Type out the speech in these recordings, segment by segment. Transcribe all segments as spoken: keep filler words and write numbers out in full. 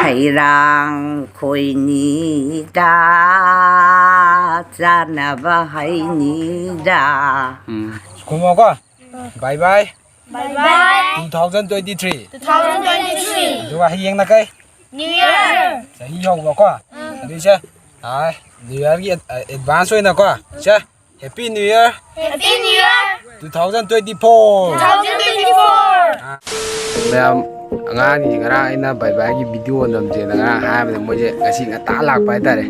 ꯍꯩꯔꯥꯡ ꯈꯣꯏꯅꯤꯗ, ꯆꯥꯅꯕ ꯍꯩꯅꯤꯗ꯫ ꯎꯝ꯫ ꯈꯨꯝꯃꯣꯀꯣ꯫ Bye bye꯫ Bye bye꯫ Two thousand twenty three꯫ Two thousand twenty three꯫ ꯑꯗꯨꯒ ꯍꯌꯦꯡꯅ ꯀꯩ? New Year꯫ ꯆꯍꯤ ꯍꯧꯕꯀꯣ꯫ ꯎꯝ꯫ ꯑꯗꯨꯏꯁꯦ, ꯑꯥ, New Year ꯒꯤ ꯑꯦꯗ-, ꯑꯦꯗꯚꯥꯟꯁ ꯑꯣꯏꯅꯀꯣ꯫ ꯁꯦ, Happy New Year꯫ Happy New Year꯫ Two thousand twenty four꯫ Two thousand twenty four꯫ ꯃꯌꯥꯝ, ꯑꯉꯥꯡꯒꯤ ꯉꯔꯥꯡ ꯑꯩꯅ bye bye ꯒꯤ video ꯅꯝꯁꯦꯅ ꯉꯔꯥꯡ ꯍꯥꯏꯕꯗ ꯃꯣꯏꯁꯦ ꯉꯁꯤ ꯉꯟꯇꯥ ꯂꯥꯛꯄ ꯍꯥꯏꯇꯥꯔꯦ꯫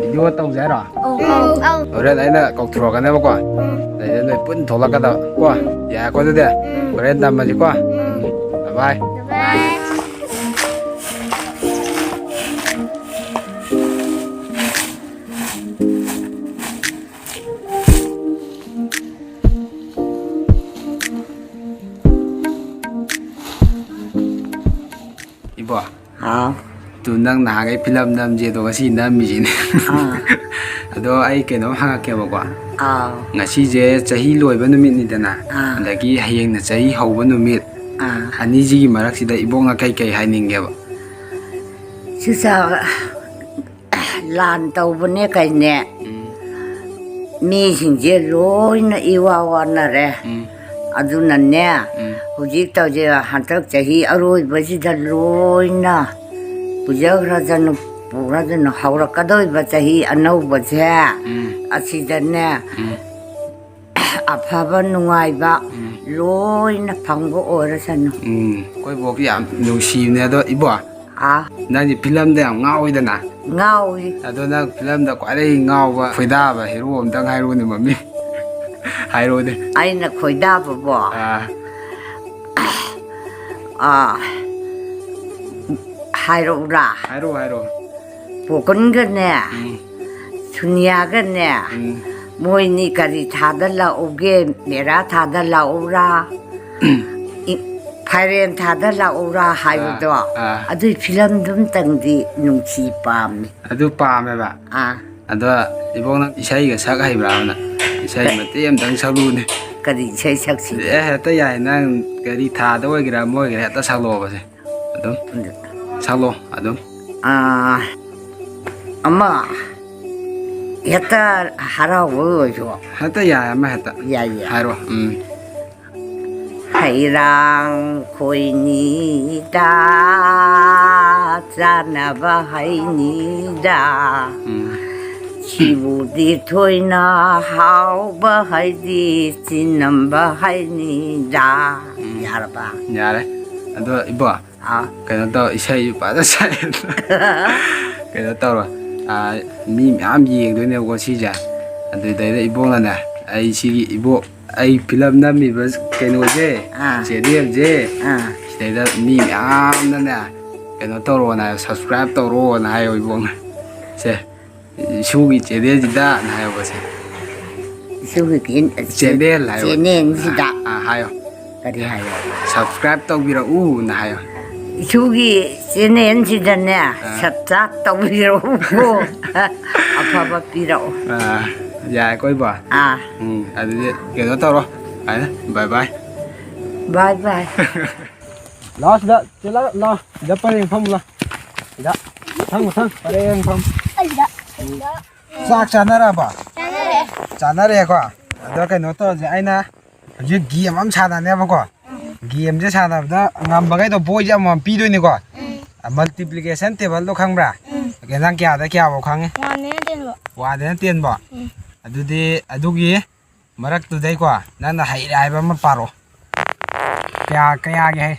Video ꯇꯧꯁꯦ ꯍꯥꯏꯔꯣ? ꯑꯧ, ꯑꯧ꯫ ꯍꯣꯔꯦꯟ ꯑꯩꯅ ꯀꯧꯊꯣꯔꯛꯀꯅꯦꯕꯀꯣ꯫ ꯎꯝ꯫ ꯑꯗꯩꯗ ꯅꯣꯏ ꯄꯨꯟꯅ ꯊꯣꯛꯂꯛꯀꯗꯕ ꯀꯣ꯫ ꯌꯥꯏꯀꯣ ꯑꯗꯨꯗꯤ? ꯎꯝ꯫ ꯍꯣꯔꯦꯟ ꯅꯝꯃꯁꯤꯀꯣ꯫ ꯎꯝ꯫ Bye bye꯫ Bye bye꯫ ꯏꯕꯣ, ꯍꯥꯎ꯫ ꯇꯨ ꯅꯪ ꯅꯍꯥꯟꯈꯩ ꯐꯤꯂꯝ ꯅꯝꯁꯦ ꯑꯗꯣ ꯉꯁꯤ ꯅꯝꯃꯤꯁꯤꯅꯦ꯫ ꯑꯥ꯫ ꯑꯗꯣ ꯑꯩ ꯀꯩꯅꯣꯝ ꯍꯪꯉꯛꯀꯦꯕꯀꯣ꯫ ꯑꯥꯎ꯫ ꯉꯁꯤꯁꯦ ꯆꯍꯤ ꯂꯣꯏꯕ ꯅꯨꯃꯤꯠꯅꯤꯗꯅ, ꯑꯥ꯫ ꯑꯗꯒꯤ ꯍꯌꯦꯡꯅ ꯆꯍꯤ ꯍꯧꯕ ꯅꯨꯃꯤꯠ, ꯑꯥ꯫ ꯑꯅꯤꯁꯤꯒꯤ ꯃꯔꯛꯁꯤꯗ ꯏꯕꯣꯛꯅ ꯀꯩ ꯀꯩ ꯍꯥꯏꯅꯤꯡꯒꯦꯕ? ꯆꯨꯖꯥꯛ ꯂꯥꯟ ꯇꯧꯕꯅꯦ ꯀꯩꯅꯦ꯫ ꯎꯝ꯫ ꯃꯤꯁꯤꯡꯁꯦ ꯂꯣꯏꯅ ꯏꯋꯥ ꯋꯥꯅꯔꯦ꯫ ꯎꯝ꯫ ꯑꯗꯨꯅꯅꯦ, ꯎꯝ꯫ ꯍꯧꯖꯤꯛ ꯇꯧꯁꯦ, ꯍꯟꯗꯛ ꯆꯍꯤ ꯑꯔꯣꯏꯕꯁꯤꯗ ꯂꯣꯏꯅ ꯄꯨꯖꯈ꯭ꯔꯖꯅꯨ, ꯄꯨꯈ꯭ꯔꯖꯅꯨ, ꯍꯧꯔꯛꯀꯗꯧꯔꯤꯕ ꯆꯍꯤ ꯑꯅꯧꯕꯁꯦ, ꯎꯝ꯫ ꯑꯁꯤꯗꯅꯦ, ꯎꯝ꯫ ꯑꯐꯕ ꯅꯨꯡꯉꯥꯏꯕ, ꯎꯝ꯫ ꯂꯣꯏꯅ ꯐꯪꯕ ꯑꯣꯏꯔꯁꯅꯨ꯫ ꯎꯝ, ꯑꯩꯈꯣꯏ ꯕꯣꯛꯇꯤ ꯌꯥꯝ ꯅꯨꯡꯁꯤꯕꯅꯦ꯫ ꯑꯗꯣ ꯏꯕꯣ, ꯑꯥ? ꯅꯪꯗꯤ ꯐꯤꯂꯝꯗ ꯌꯥꯝ ꯉꯥꯎꯋꯤꯗꯅ? ꯉꯥꯎꯏ꯫ ꯑꯗꯣ ꯅꯪ ꯐꯤꯂꯝꯗ ꯈ꯭ꯋꯥꯏꯗꯒꯤ ꯉꯥꯎꯕ ꯈꯣꯏꯗꯥꯕ ꯍꯦꯔꯣ ꯑꯝꯇꯪ ꯍꯥꯏꯔꯛꯎꯅꯦ, ꯃꯃꯤꯡ꯫ ꯍꯥꯏꯔꯛꯎꯅꯦ꯫ ꯑꯩꯅ ꯈꯣꯏꯗꯥꯕꯕꯣ? ꯑꯥ꯫ ꯑꯥ, ꯍꯥꯏꯔꯛꯎꯔꯥ? ꯍꯥꯏꯔꯛꯑꯣ, ꯍꯥꯏꯔꯛꯑꯣ꯫ ꯄꯣꯀꯟꯒꯅꯦ, ꯎꯝ꯫ ꯁꯨꯅꯤꯌꯥꯒꯅꯦ, ꯎꯝ꯫ ꯃꯣꯏꯅꯤ ꯀꯔꯤ ꯊꯥꯗ ꯂꯥꯛꯎꯒꯦ? ꯃꯦꯔꯥ ꯊꯥꯗ ꯂꯥꯛꯎꯔꯥ? ꯎꯝ꯫ ꯏ-, ꯐꯥꯏꯔꯦꯟ ꯊꯥꯗ ꯂꯥꯛꯎꯔꯥ ꯍꯥꯏꯕꯗꯣ, ꯑꯥ, ꯑꯥ꯫ ꯑꯗꯨꯏ ꯐꯤꯂꯝꯗꯨꯝꯇꯪꯗꯤ ꯅꯨꯡꯁꯤ ꯄꯥꯝꯃꯤ꯫ ꯑꯗꯨ ꯄꯥꯝꯃꯦꯕ? ꯑꯥ꯫ ꯑꯗꯣ ꯏꯕꯣꯛ, ꯅꯪ ꯏꯁꯩꯒ ꯁꯛ ꯍꯩꯕ꯭ꯔꯥꯕ ꯅꯪ? ꯏꯁꯩ ꯀ-, ꯃꯇꯦꯛ ꯑꯝꯇꯪ ꯁꯛꯂꯛꯎꯅꯦ꯫ ꯀꯔꯤ ꯏꯁꯩ ꯁꯛꯁꯤꯒꯦ? ꯑꯦ, ꯍꯦꯛꯇ ꯌꯥꯏ, ꯅꯪ ꯀꯔꯤ ꯊꯥꯗ ꯑꯣꯏꯒꯦꯔꯥ ꯑꯃ ꯑꯣꯏꯒꯦꯔꯥ ꯍꯦꯛꯇ ꯁꯛꯂꯛꯑꯣꯕꯁꯦ ꯑꯗꯨꯝ꯫ ꯑꯗꯨ ꯁꯛꯂꯣ ꯑꯗꯨꯝ꯫ ꯑꯥ, ꯑꯃ ꯍꯦꯛꯇ ꯍꯔꯥꯎꯕ ꯑꯣꯏꯔꯁꯨ꯫ ꯍꯦꯛꯇ ꯌꯥꯏ, ꯑꯃ ꯍꯦꯛꯇ꯫ ꯌꯥꯏꯌꯦ꯫ ꯍꯥꯏꯔꯣ꯫ ꯎꯝ꯫ ꯍꯩꯔꯥꯡ ꯈꯣꯏꯅꯤꯗ ꯆꯥꯅꯕ ꯍꯩꯅꯤꯗ꯫ ꯎꯝ꯫ ꯁꯤꯕꯨꯗꯤ ꯊꯣꯏꯅ ꯍꯥꯎꯕ ꯍꯩꯗꯤ ꯆꯤꯟꯅꯝꯕ ꯍꯩꯅꯤꯗ꯫ ꯎꯝ꯫ ꯌꯥꯔꯕ? ꯌꯥꯔꯦ꯫ ꯑꯗꯣ ꯏꯕꯣ, ꯑꯥ꯫ ꯀꯩꯅꯣ ꯇꯧ, ꯏꯁꯩꯁꯨ ꯐꯖꯅ ꯁꯛꯑꯦ꯫ ꯀꯩꯅꯣ ꯇꯧꯔꯣ, ꯑꯥ, ꯃꯤ ꯃꯌꯥꯝ ꯌꯦꯡꯗꯣꯏꯅꯦꯕꯀꯣ ꯁꯤꯁꯦ꯫ ꯑꯗꯨꯗꯩꯗ ꯏꯕꯣꯛꯅꯅꯦ, ꯑꯩ ꯁꯤꯒꯤ ꯏꯕꯣꯛ, ꯑꯩ ꯐꯤꯂꯝ ꯅꯝꯃꯤꯕ ꯀꯩꯅꯣꯁꯦ, ꯑꯥ꯫ ꯆꯦꯅꯦꯜꯁꯦ, ꯑꯥ꯫ ꯁꯤꯗꯩꯗ ꯃꯤ ꯃꯌꯥꯝꯅꯅꯦ ꯀꯩꯅꯣ ꯇꯧꯔꯣꯅ ꯍꯥꯏꯌꯣ, subscribe ꯇꯧꯔꯣꯅ ꯍꯥꯏꯌꯣ ꯏꯕꯣꯛꯅ꯫ ꯁꯦ, ꯏꯁꯨꯒꯤ ꯆꯦꯅꯦꯜꯁꯤꯗꯅ ꯍꯥꯏꯌꯣꯕ ꯁꯦ꯫ ꯏꯁꯨꯒꯤ ꯆꯦꯟ-, ꯆꯦꯅꯦꯜ ꯍꯥꯏꯌꯣ꯫ ꯆꯦꯅꯦꯜꯁꯤꯗ꯫ ꯑꯥ, ꯍꯥꯏꯌꯣ꯫ ꯀꯔꯤ ꯍꯥꯏꯌꯣ? Subscribe ꯇꯧꯕꯤꯔꯛꯎꯅ ꯍꯥꯏꯌꯣ꯫ ꯏꯁꯨꯒꯤ ꯆꯦꯅꯦꯜꯁꯤꯗꯅꯦ, subscribe ꯇꯧꯕꯤꯔꯛꯎꯀꯣ꯫ ꯑꯐꯕ ꯄꯤꯔꯛꯎ꯫ ꯑꯥ, ꯌꯥꯏꯀꯣ ꯏꯕꯣ? ꯑꯥ꯫ ꯎꯝ, ꯑꯗꯨꯗꯤ ꯀꯩꯅꯣ ꯇꯧꯔꯣ꯫ ꯍꯥꯏꯅ, bye bye꯫ Bye bye꯫ ꯂꯥꯛꯑꯣ ꯁꯤꯗ, ꯁꯤꯗ ꯂꯥꯛꯑꯣ, ꯂꯥꯛꯑꯣ꯫ ꯁꯤꯗ ꯄꯔꯦꯡ ꯐꯝꯃꯨ ꯂꯥꯎ꯫ ꯁꯤꯗ꯫ ꯃꯊꯪ, ꯃꯊꯪ, ꯄꯔꯦꯡ ꯐꯝ꯫ ꯆꯥꯛ ꯆꯥꯅꯔꯕ? ꯆꯥꯅꯔꯦꯀꯣ? ꯑꯗꯣ ꯀꯩꯅꯣ ꯇꯧꯔꯁꯦ, ꯑꯩꯅ ꯍꯧꯖꯤꯛ game ꯑꯃ ꯁꯥꯟꯅꯅꯦꯕꯀꯣ꯫ Gameꯁꯦ ꯁꯥꯟꯅꯕꯗ ꯉꯝꯕꯈꯩꯗꯣ ꯕꯣꯏꯁꯦ ꯑꯃꯃꯝ ꯄꯤꯗꯣꯏꯅꯤꯀꯣ꯫ Multiplication tableꯗꯣ ꯈꯪꯕ꯭ꯔꯥ? ꯅꯪ ꯀꯌꯥꯗ ꯀꯌꯥꯐꯥꯎ ꯈꯪꯉꯤ? Oneꯗꯩꯅ tenꯐꯥꯎ꯫ Oneꯗꯩꯅ tenꯐꯥꯎ? ꯑꯗꯨꯗꯤ ꯑꯗꯨꯒꯤ ꯃꯔꯛꯇꯨꯗꯩꯀꯣ, ꯅꯪꯅ ꯍꯩꯔꯦ ꯍꯥꯏꯕ ꯑꯃ ꯄꯥꯔꯣ꯫ ꯀꯌꯥ, ꯀꯌꯥꯒꯤ ꯍꯩ?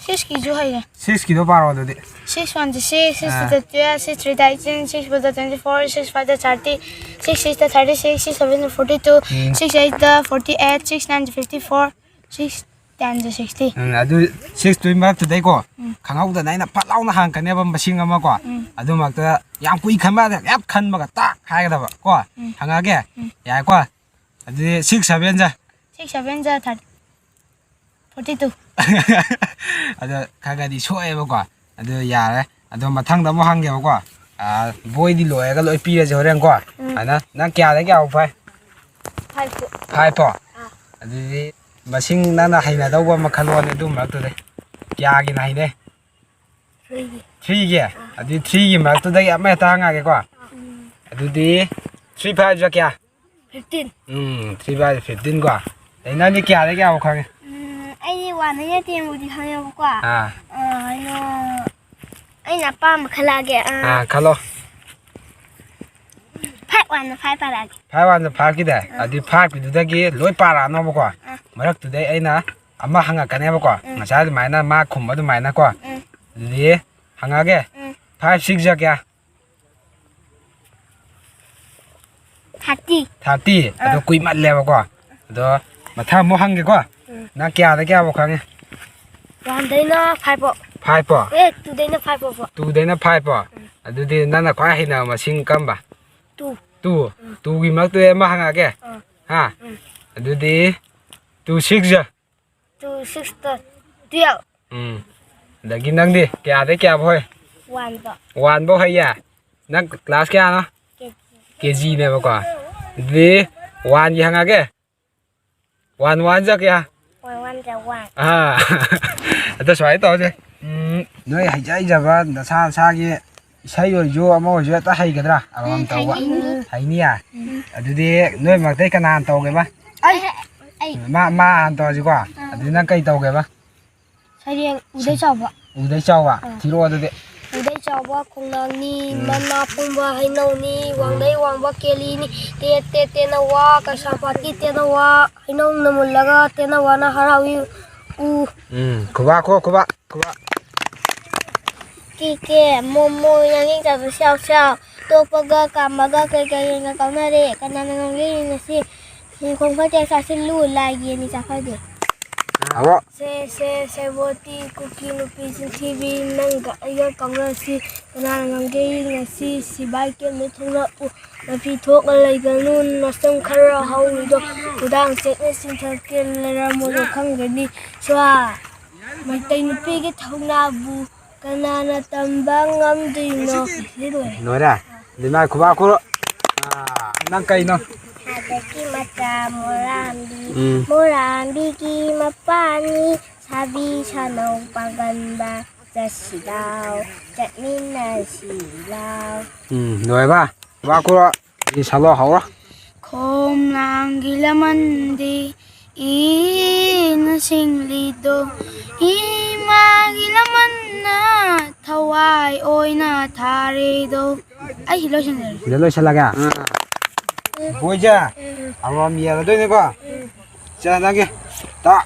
Sixꯀꯤꯁꯨ ꯍꯩꯔꯦ꯫ Sixꯀꯤꯗꯣ ꯄꯥꯔꯣ ꯑꯗꯨꯗꯤ꯫ Six ones six, six twos twelve, six threes eighteen, six fours twenty-four, six fives thirty, six sixes thirty-six, six sevens forty-two, six eightses forty-eight, six nines fifty-four, six tens sixty꯫ ꯎꯝ, ꯑꯗꯨ six ꯇꯨꯒꯤ ꯃꯔꯛꯇꯨꯗꯩꯀꯣ, ꯈꯪꯍꯧꯗꯅ ꯑꯩꯅ ꯐꯠ ꯂꯥꯎꯅ ꯍꯪꯉꯛꯀꯅꯦꯕ ꯃꯁꯤꯡ ꯑꯃ ꯀꯣ꯫ ꯑꯗꯨ ꯃꯔꯛꯇ ꯌꯥꯝ ꯀꯨꯏ ꯈꯟꯕ ꯌꯥꯗꯦ, ꯍꯦꯛ ꯈꯟꯕꯒ ꯇꯥꯛ ꯍꯥꯏꯒꯗꯕ ꯀꯣ꯫ ꯍꯪꯉꯛꯑꯒꯦ? ꯌꯥꯏꯀꯣ? ꯑꯗꯨꯗꯤ six sevens꯫ Six sevens thirty, forty-two꯫ ꯑꯗꯣ ꯈꯔ ꯈꯔꯗꯤ ꯁꯣꯛꯑꯦꯕꯀꯣ꯫ ꯑꯗꯨ ꯌꯥꯔꯦ꯫ ꯑꯗꯣ ꯃꯊꯪꯗ ꯑꯃꯨꯛ ꯍꯪꯒꯦꯕꯀꯣ꯫ ꯑꯥ, ꯕꯣꯏꯗꯤ ꯂꯣꯏꯔꯒ ꯂꯣꯏ ꯄꯤꯔꯁꯦ ꯍꯣꯔꯦꯟꯀꯣ꯫ ꯑꯗꯨꯅ ꯅꯪ ꯀꯌꯥꯗꯒꯤ ꯀꯌꯥꯐꯥꯎ ꯐꯥꯏ? Five꯫ Fiveꯐꯥꯎ? ꯑꯥ꯫ ꯑꯗꯨꯗꯤ ꯃꯁꯤꯡ ꯅꯪꯅ ꯍꯩꯅꯗꯧꯕ ꯑꯃ ꯈꯜꯂꯣꯅꯦ, ꯑꯗꯨ ꯃꯔꯛꯇꯨꯗꯩ꯫ ꯀꯌꯥꯒꯤꯅ ꯍꯩꯅꯩ? ꯊ꯭ꯔꯤꯒꯤ꯫ ꯊ꯭ꯔꯤꯒꯤ? ꯑꯗꯨꯗꯤ ꯊ꯭ꯔꯤꯒꯤ ꯃꯔꯛꯇꯨꯗꯒꯤ ꯑꯃ ꯍꯦꯛꯇ ꯍꯪꯉꯛꯑꯒꯦꯀꯣ꯫ ꯎꯝ꯫ ꯑꯗꯨꯗꯤ ꯊ꯭ꯔꯤ ꯐꯥꯏꯚꯁꯦ ꯀꯌꯥ? ꯐꯤꯐꯇꯤꯟ꯫ ꯎꯝ, ꯊ꯭ꯔꯤ ꯐꯥꯏꯚ ꯐꯤꯐꯇꯤꯟ ꯀꯣ꯫ ꯑꯗꯩ ꯅꯪꯗꯤ ꯀꯌꯥꯗꯒꯤ ꯀꯌꯥꯐꯥꯎ ꯈꯪꯉꯦ? ꯎꯝ, ꯑꯩꯗꯤ ꯋꯥꯟꯗꯩꯅ ꯇꯦꯟꯕꯨꯗꯤ ꯈꯪꯉꯦꯕꯀꯣ꯫ ꯑꯥ꯫ ꯑꯥ, ꯀꯩꯅꯣ, ꯑꯩꯅ ꯑꯄꯥꯝꯕ ꯈꯜꯂꯛꯑꯒꯦ꯫ ꯑꯥ꯫ ꯑꯥ, ꯈꯜꯂꯣ꯫ ꯐꯥꯏꯚ ꯋꯥꯟꯗ ꯐꯥꯏꯚ ꯄꯥꯔꯛꯑꯒꯦ꯫ ꯐꯥꯏꯚ ꯋꯥꯟꯗ ꯐꯥꯏꯚꯀꯤꯗ? ꯑꯥ꯫ ꯑꯗꯨꯗꯤ ꯐꯥꯏꯚꯀꯤꯗꯨꯗꯒꯤ ꯂꯣꯏ ꯄꯥꯔꯛꯑꯅꯣꯕꯀꯣ꯫ ꯑꯥ꯫ ꯃꯔꯛꯇꯨꯗꯩ ꯑꯩꯅ ꯑꯃ ꯍꯪꯉꯛꯀꯅꯦꯕꯀꯣ꯫ ꯎꯝ꯫ ꯉꯁꯥꯏ ꯑꯗꯨꯃꯥꯏꯅ ꯃꯥ ꯈꯨꯝꯕ ꯑꯗꯨꯃꯥꯏꯅꯀꯣ꯫ ꯎꯝ꯫ ꯑꯗꯨꯗꯤ ꯍꯪꯉꯛꯑꯒꯦ꯫ ꯎꯝ꯫ ꯐꯥꯏꯚ ꯁꯤꯛꯁ ꯖꯥ ꯀꯌꯥ? ꯊꯥꯔꯇꯤ꯫ ꯊꯥꯔꯇꯤ? ꯑꯗꯣ ꯑꯥ꯫ ꯀꯨꯏꯃꯜꯂꯦꯕꯀꯣ꯫ ꯑꯗꯣ ꯃꯊꯪ ꯑꯃꯨꯛ ꯍꯪꯒꯦꯀꯣ꯫ ꯎꯝ꯫ ꯅꯪ ꯀꯌꯥꯗ ꯀꯌꯥꯐꯥꯎ ꯈꯪꯉꯦ? ꯋꯥꯟꯗꯩꯅ ꯐꯥꯏꯚ ꯐꯥꯎ꯫ ꯐꯥꯏꯚ ꯐꯥꯎ? ꯑꯦ, ꯇꯨꯗꯩꯅ ꯐꯥꯏꯚ ꯐꯥꯎ ꯐꯥꯎ꯫ ꯇꯨꯗꯩꯅ ꯐꯥꯏꯚ ꯐꯥꯎ? ꯎꯝ꯫ ꯑꯗꯨꯗꯤ ꯅꯪꯅ ꯈ꯭ꯋꯥꯏ ꯍꯩꯅꯕ ꯃꯁꯤꯡ ꯀꯔꯝꯕ? ꯇꯨ꯫ ꯇꯨ? ꯎꯝ꯫ ꯇꯨꯒꯤ ꯃꯔꯛꯇꯨꯗꯩ ꯑꯃ ꯍꯪꯉꯛꯑꯒꯦ꯫ ꯑꯥ꯫ ꯍꯥ? ꯎꯝ꯫ ꯑꯗꯨꯗꯤ ꯇꯨ ꯁꯤꯛꯁ ꯖꯥ? ꯇꯨ ꯁꯤꯛꯁꯇ ꯇꯨꯌꯦꯜꯞ꯫ ꯎꯝ꯫ ꯑꯗꯒꯤ ꯅꯪꯗꯤ ꯀꯌꯥꯗꯩ ꯀꯌꯥꯐꯥꯎ ꯍꯩ? ꯋꯥꯟꯐꯥꯎ꯫ ꯋꯥꯟꯐꯥꯎ ꯍꯩꯌꯦ? ꯅꯪ ꯀ꯭ꯂꯥꯁ ꯀꯌꯥꯅꯣ? ꯀꯦ ꯖꯤ꯫ ꯀꯦ ꯖꯤꯅꯦꯕꯀꯣ꯫ ꯑꯗꯨꯗꯤ ꯋꯥꯟꯒꯤ ꯍꯪꯉꯛꯑꯒꯦ꯫ ꯋꯥꯟ ꯋꯥꯟ ꯖꯥ ꯀꯌꯥ? ꯋꯥꯟ ꯋꯥꯟ ꯖꯥ ꯋꯥꯟ꯫ ꯑꯥ꯫ ꯑꯗꯣ ꯁꯨꯃꯥꯏꯅ ꯇꯧꯁꯦ꯫ ꯎꯝ, ꯅꯣꯏ ꯍꯩꯖ ꯍꯩꯖꯕ ꯅꯁꯥ ꯅꯁꯥꯒꯤ ꯏꯁꯩ ꯑꯣꯏꯔꯁꯨ ꯑꯃ ꯑꯣꯏꯔꯁꯨ ꯍꯦꯛꯇ ꯍꯩꯒꯗ꯭ꯔꯥ? ꯑꯃꯃꯝ ꯎꯝ, ꯇꯧꯕ꯫ ꯍꯩꯅꯤ꯫ ꯍꯩꯅꯤꯌꯦ? ꯎꯝ꯫ ꯑꯗꯨꯗꯤ ꯅꯣꯏ ꯃꯔꯛꯇꯩ ꯀꯅꯥ ꯍꯥꯟꯅ ꯇꯧꯒꯦꯕ? ꯑꯩ, ꯑꯩ꯫ ꯃꯥ, ꯃꯥ ꯍꯥꯟꯅ ꯇꯧꯔꯁꯤꯀꯣ꯫ ꯑꯥ꯫ ꯑꯗꯨꯗꯤ ꯅꯪ ꯀꯩ ꯇꯧꯒꯦꯕ? ꯁꯩꯔꯦꯡ ꯎꯗꯩ ꯆꯥꯎꯕ꯫ ꯎꯗꯩ ꯆꯥꯎꯕ? ꯑꯥ꯫ ꯊꯤꯔꯛꯑꯣ ꯑꯗꯨꯗꯤ꯫ ꯎꯗꯩ ꯆꯥꯎꯕ ꯈꯣꯡꯅꯥꯡꯅꯤ, ꯎꯝ꯫ ꯃꯅꯥ ꯄꯨꯝꯕ ꯍꯩꯅꯧꯅꯤ, ꯎꯝ꯫ ꯋꯥꯡꯗꯩ ꯋꯥꯡꯕ ꯀꯦꯂꯤꯅꯤ, ꯇꯦꯠ ꯇꯦꯠ ꯇꯦꯅꯋꯥ, ꯀꯩꯁꯥꯝꯄꯥꯠꯀꯤ ꯇꯦꯅꯋꯥ, ꯍꯩꯅꯧꯅ ꯃꯨꯜꯂꯒ ꯇꯦꯅꯋꯥꯅ ꯍꯔꯥꯎꯏ꯫ ꯎ꯫ ꯎꯝ, ꯈꯨꯕꯥꯛ ꯈꯣ, ꯈꯨꯕꯥꯛ, ꯈꯨꯕꯥꯛ꯫ ꯀꯦ ꯀꯦ, ꯃꯣꯃꯣ, ꯌꯥꯡꯌꯦꯡ ꯆꯥꯕ ꯁ꯭ꯌꯥꯎ ꯁ꯭ꯌꯥꯎ, ꯇꯣꯞꯄꯒ ꯀꯥꯝꯃꯒ ꯀꯩ ꯀꯩꯅ ꯀꯥꯎꯅꯔꯦ? ꯀꯅꯥꯅ ꯉꯝꯒꯦ ꯌꯦꯡꯉꯁꯤ꯫ ꯈꯣꯡ ꯐꯠꯇꯦ ꯆꯥꯁꯤꯜꯂꯨ, ꯂꯥꯏꯒꯤ ꯌꯦꯟꯅꯤ ꯆꯥꯐꯗꯦ꯫ ꯑꯕꯣ꯫ ꯁꯦ, ꯁꯦ, ꯁꯦꯕꯣꯠꯇꯤ, ꯀꯨꯀꯤ ꯅꯨꯄꯤ ꯆꯤꯟꯊꯤꯕꯤ, ꯅꯪꯒ ꯑꯩꯒ ꯀꯥꯎꯅꯁꯤ, ꯀꯅꯥꯅ ꯉꯝꯒꯦ ꯌꯦꯡꯅꯁꯤ, ꯁꯤꯕꯥꯏ ꯀꯦꯝꯗ ꯊꯣꯛꯂꯛꯎ, ꯃꯐꯤ ꯊꯣꯛꯅ ꯂꯩꯒꯅꯨ, ꯅꯁꯝ ꯈꯔ ꯍꯧꯔꯤꯗꯣ, ꯈꯨꯗꯥꯡ ꯆꯦꯠꯅ ꯆꯤꯡꯊꯠꯀꯦ, ꯂꯩꯔꯝꯃꯨꯗꯣ ꯈꯪꯒꯅꯤ, ꯁ꯭ꯋꯥ꯫ ꯃꯩꯇꯩ ꯅꯨꯄꯤꯒꯤ ꯊꯧꯅꯥꯕꯨ ꯀꯅꯥꯅ ꯇꯝꯕ ꯉꯝꯗꯣꯏꯅꯣ? ꯁꯤ ꯂꯣꯏꯔꯦ꯫ ꯂꯣꯏꯔꯦ? ꯑꯗꯨ ꯃꯥꯏ ꯈꯨꯕꯥꯛ ꯈꯨꯔꯣ꯫ ꯑꯥ, ꯅꯪ ꯀꯩꯅꯣ? ꯁꯥꯗꯒꯤ ꯃꯆꯥ ꯃꯣꯔꯥꯝꯕꯤ, ꯎꯝ꯫ ꯃꯣꯔꯥꯝꯕꯤꯒꯤ ꯃꯄꯥꯅꯤ, ꯁꯥꯕꯤ ꯁꯥꯅꯧ ꯄꯥꯡꯒꯟꯕ꯫ ꯆꯠꯁꯤ ꯂꯥꯎ, ꯆꯠꯃꯤꯟꯅꯁꯤ ꯂꯥꯎ꯫ ꯎꯝ, ꯂꯣꯏꯕ? ꯈꯨꯕꯥꯛ ꯈꯨꯔꯣ꯫ ꯏꯁꯥꯂꯣ ꯍꯧꯔꯣ꯫ ꯈꯣꯝꯂꯥꯡꯒꯤ ꯂꯃꯟꯗꯤ ꯏꯅ ꯁꯤꯡꯂꯤꯗꯣ, ꯏꯃꯥꯒꯤ ꯂꯃꯟꯅ ꯊꯋꯥꯏ ꯑꯣꯏꯅ ꯊꯥꯔꯤꯗꯣ꯫ ꯑꯩ ꯁꯤ ꯂꯣꯏꯁꯤꯟꯖꯔꯦ꯫ ꯁꯤꯗ ꯂꯣꯏꯁꯤꯜꯂꯒꯦ? ꯕꯣꯏꯁꯦ, ꯑꯃꯃꯝ ꯌꯦꯡꯉꯗꯣꯏꯅꯤꯀꯣ꯫ ꯁꯦ, ꯅꯪꯒꯤ꯫ ꯇ꯫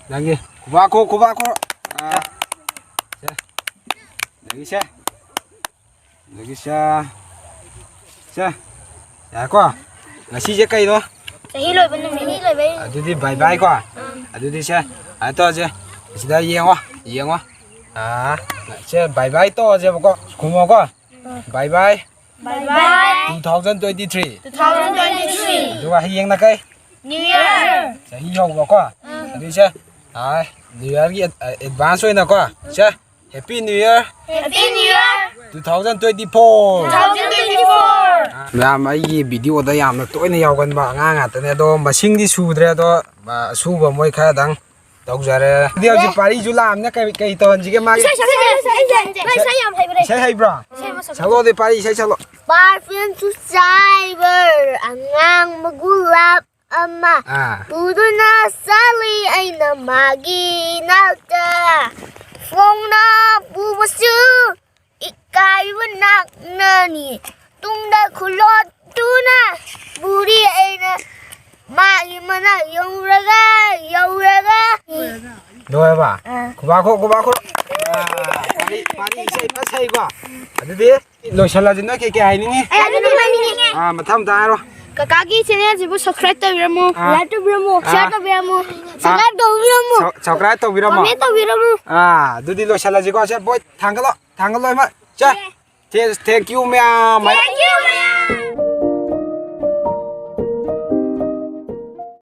ꯅꯪꯒꯤ꯫ ꯈꯨꯕꯥꯛ ꯈꯨ, ꯈꯨꯕꯥꯛ ꯈꯨ꯫ ꯑꯥ꯫ ꯁꯦ꯫ ꯑꯗꯒꯤ ꯁꯦ꯫ ꯑꯗꯒꯤ ꯁꯦ꯫ ꯁꯦ꯫ ꯌꯥꯔꯦꯀꯣ? ꯉꯁꯤꯁꯦ ꯀꯩꯅꯣ? ꯆꯍꯤ ꯂꯣꯏꯕ ꯅꯨꯃꯤꯠ꯫ ꯆꯍꯤ ꯂꯣꯏꯕꯩ꯫ ꯑꯗꯨꯗꯤ bye bye ꯀꯣ? ꯑꯗꯨꯗꯤ ꯁꯦ, ꯁꯨꯃꯥꯏꯅ ꯇꯧꯔꯁꯦ꯫ ꯁꯤꯗ ꯌꯦꯡꯉꯣ, ꯌꯦꯡꯉꯣ꯫ ꯑꯥ, ꯁꯦ bye bye ꯇꯧꯔꯁꯦꯕꯀꯣ꯫ ꯈꯨꯝꯃꯣꯀꯣ꯫ Bye bye꯫ Bye bye꯫ Two thousand twenty-three꯫ Two thousand twenty-three꯫ ꯑꯗꯨꯒ ꯍꯌꯦꯡꯅ ꯀꯩ? New Year꯫ ꯆꯍꯤ ꯍꯧꯕꯀꯣ꯫ ꯑꯗꯨꯏꯁꯦ, ꯑꯥ, New Yearꯒꯤ ꯑꯦꯗ-, advance ꯑꯣꯏꯅꯀꯣ꯫ ꯁꯦ, Happy New Year꯫ Happy New Year꯫ Two thousand twenty-four꯫ Two thousand twenty-four꯫ ꯃꯌꯥꯝ, ꯑꯩꯒꯤ videoꯗ ꯌꯥꯝꯅ ꯇꯣꯏꯅ ꯌꯥꯎꯒꯟꯕ ꯑꯉꯥꯡ ꯉꯥꯛꯇꯅꯦ, ꯑꯗꯣ ꯃꯁꯤꯡꯗꯤ ꯁꯨꯗ꯭ꯔꯦ, ꯑꯗꯣ, ꯑ, ꯑꯁꯨꯕ ꯃꯣꯏ ꯈꯔꯗꯪ ꯇꯧꯖꯔꯦ꯫ ꯑꯗꯨꯗꯤ ꯍꯧꯖꯤꯛ ꯄꯥꯔꯤꯁꯨ ꯂꯥꯛꯑꯝꯅ ꯀꯩ, ꯀꯩ ꯇꯧꯍꯟꯁꯤꯒꯦ ꯃꯥꯒꯤ? ꯏꯁꯩ ꯁꯛꯁꯦ, ꯏꯁꯩ ꯁꯛꯁꯦ, ꯏꯁꯩ ꯁꯛꯁꯦ꯫ ꯏꯁꯩ ꯌꯥꯝ ꯍꯩꯕꯅꯦ꯫ ꯏꯁꯩ ꯍꯩꯕ꯭ꯔꯣ? ꯏꯁꯩ ꯑꯃ ꯁꯛꯁꯦ꯫ ꯁꯛꯂꯛꯑꯣ ꯑꯗꯨꯗꯤ ꯄꯥꯔꯤ ꯏꯁꯩ ꯁꯛꯂꯛꯑꯣ꯫ ꯄꯥꯔꯐ꯭ꯌꯨꯝ ꯆꯨꯆꯥꯏꯕ ꯑꯉꯥꯡ ꯃꯒꯨꯂꯥꯞ ꯑꯃ ꯑꯥ꯫ ꯄꯨꯗꯨꯅ ꯆꯠꯂꯤ ꯑꯩꯅ ꯃꯥꯒꯤ ꯅꯥꯛꯇ꯫ ꯐꯣꯡꯅ ꯄꯨꯕꯁꯨ ꯏꯀꯥꯏꯕ ꯅꯥꯛꯅꯅꯤ꯫ ꯇꯨꯡꯗ ꯈꯨꯂꯣꯠꯇꯨꯅ ꯄꯨꯔꯤ ꯑꯩꯅ ꯃꯥꯒꯤ ꯃꯅꯥꯛ ꯌꯧꯔꯒ, ꯌꯧꯔꯒ꯫ ꯂꯣꯏꯔꯕ? ꯑꯥ꯫ ꯈꯨꯕꯥꯛ ꯈꯨ, ꯈꯨꯕꯥꯛ ꯈꯨ꯫ ꯑꯥ, ꯄꯥꯔꯤ, ꯄꯥꯔꯤ ꯏꯁꯩ ꯐꯖ ꯁꯛꯏꯀꯣ꯫ ꯑꯗꯨꯗꯤ ꯂꯣꯏꯁꯜꯂꯁꯤ꯫ ꯅꯣꯏ ꯀꯩ ꯀꯩ ꯍꯥꯏꯅꯤꯡꯉꯤ? ꯑꯩ ꯑꯗꯨꯝ ꯍꯥꯏꯅꯤꯡꯉꯦ꯫ ꯑꯥ, ꯃꯊꯪ ꯃꯊꯪ ꯍꯥꯏꯔꯣ꯫ ꯀꯀꯥꯒꯤ channelꯁꯤꯕꯨ subscribe ꯇꯧꯕꯤꯔꯝꯃꯨ꯫ ꯑꯥ꯫ Like ꯇꯧꯕꯤꯔꯝꯃꯨ, ꯑꯥ꯫ Share ꯇꯧꯕꯤꯔꯝꯃꯨ꯫ ꯑꯥ꯫ Subscribe ꯇꯧꯕꯤꯔꯝꯃꯨ꯫ Comment ꯇꯧꯕꯤꯔꯝꯃꯨ꯫ ꯑꯥ, ꯑꯗꯨꯗꯤ ꯂꯣꯏꯁꯜꯂꯁꯤꯀꯣ꯫ ꯁꯦ, ꯕꯣꯏ, ꯊꯥꯡꯒꯠꯂꯣ, ꯊꯥꯡꯒꯠꯂꯣ, ꯏꯃꯥ꯫ ꯁꯦ꯫ ꯌꯦ꯫ Thank you ꯃꯌꯥꯝ꯫ Thank you ꯃꯌꯥꯝ꯫